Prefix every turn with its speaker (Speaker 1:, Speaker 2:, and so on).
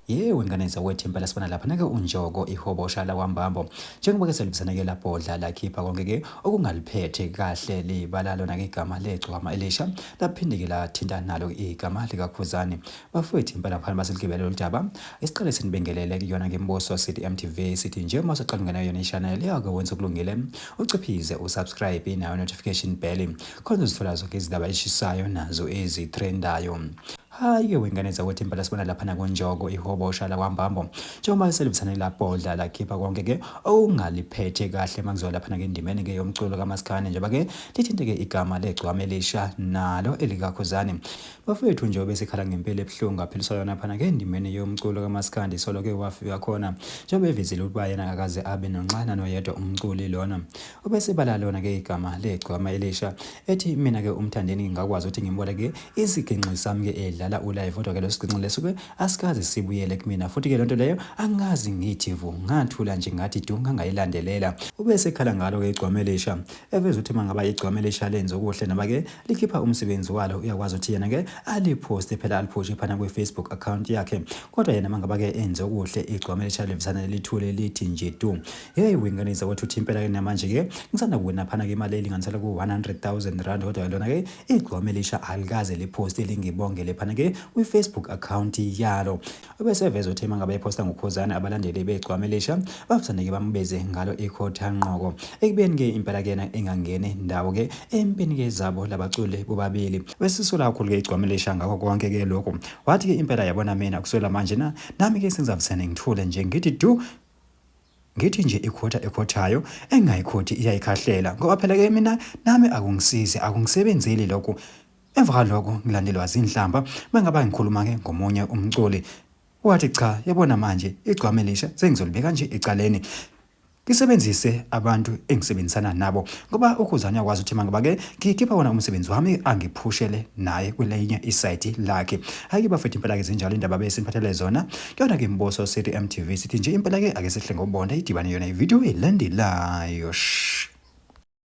Speaker 1: Yewe ngane zakwethu impela sibona lapha nake uNjoko ihobosha lakwaMbambo njengoba ke selibisana ke labhodla lakhipha konke ke okungaliphethe kahle libala lona ke igama legcwama elisha laphinde ke lathinta nalo igama likaKhuzani. Bafowethu impela phana baseligibele lolu daba isiqale sinibingelele kuyona ke Mbuso City MTV sithi nje uma usaqala ungena yona i-channel yake wenza okulungile uciphize usubscribe nayo notification bell khona uzithola zonke izindaba ezishisayo nazo ezitrendayo. Hhayi-ke wengane zakwethu impela sibona laphana kuNjoko ihobosha lakwaMbambo njengoba selibisane labhodla lakhipha konke-ke okungaliphethe kahle makuziwa laphana-ke endimeni-ke yomculo kamaskandi njengoba-ke lithinte-ke igama legcwama elisha nalo elikaKhuzani. Bafowethu nje obesekhala ngempela ebuhlungu aphiliswa yona phana-ke endimeni yomculo kamaskandi solo-ke wafika khona njengoba evezile ukuba yena akakaze abe nonxana noyedwa umculi lona. Ubesebala lona-ke igama legcwama elisha ethi mina-ke uMthandeni ngingakwazi ukuthi ngimboleke isiginxi sami-ke edlala ulive kodwa-ke leso siginxi leso-ke asikaze sibuyele kumina futhi-ke loo nto leyo angikaze ngithi vu ngathula nje ngathi du ngangayilandelela. Ubesekhala ngalo-ke igcwama elisha eveza ukuthi uma ngaba igcwama elisha lenza okuhle noma-ke likhipha umsebenzi walo uyakwazi ukuthi yena-ke aliphoste phela aliphoshe phana kwi-Facebook account yakhe kodwa yena uma ngaba-ke enze okuhle igcwama elisha livisana lithule lithi nje du. Hey wengane zakwethu uthi impela ke namanje ke ngisanda kuwina phana ke imali elinganisela ku 100,000 rand kodwa lona ke igcwama elisha alikaze liposte lingibongele phana ke kwi Facebook account yalo. Ubeseveza ukuthi uma ngabe eposta ngoKhuzani abalandeli begcwama elisha bafusane ke bambeze ngalo ikhotha nqoko. Ekubeni ke impela ke yena engangeni ndawo ke empini ke zabo labaculi bobabili. Besisola kakhulu ke igcwama elisha ngakho konke ke lokhu. Wathi ke impela yabona mina kusukela manje na nami ke sengizavusane ngithule nje ngithi du Ngithi nje ikhotha ekhothayo engingayikhothi iyayikhahlela ngoba phela ke mina nami akungisizi akungisebenzeli lokhu. Emva kwaloko ngilandelwa zinhlamba mangaba ngikhuluma ke ngomunye umculi. Wathi cha yabona manje igcwama elisha sengizolibeka nje ecaleni. Ngisebenzise abantu engisebenzisana nabo ngoba uKhuzani uyakwazi ukuthi mangiba ke ngikhipha wona umsebenzi wami angiphushele naye kwelinye isayidi lakhe. Hhayi-ke bafethu impela-ke zinjalo indaba besiniphathele zona. Kuyona-ke Mboso City MTV sithi nje impela-ke ake sehle ngobonda idibane yona ividiyo elandelayo. Shh.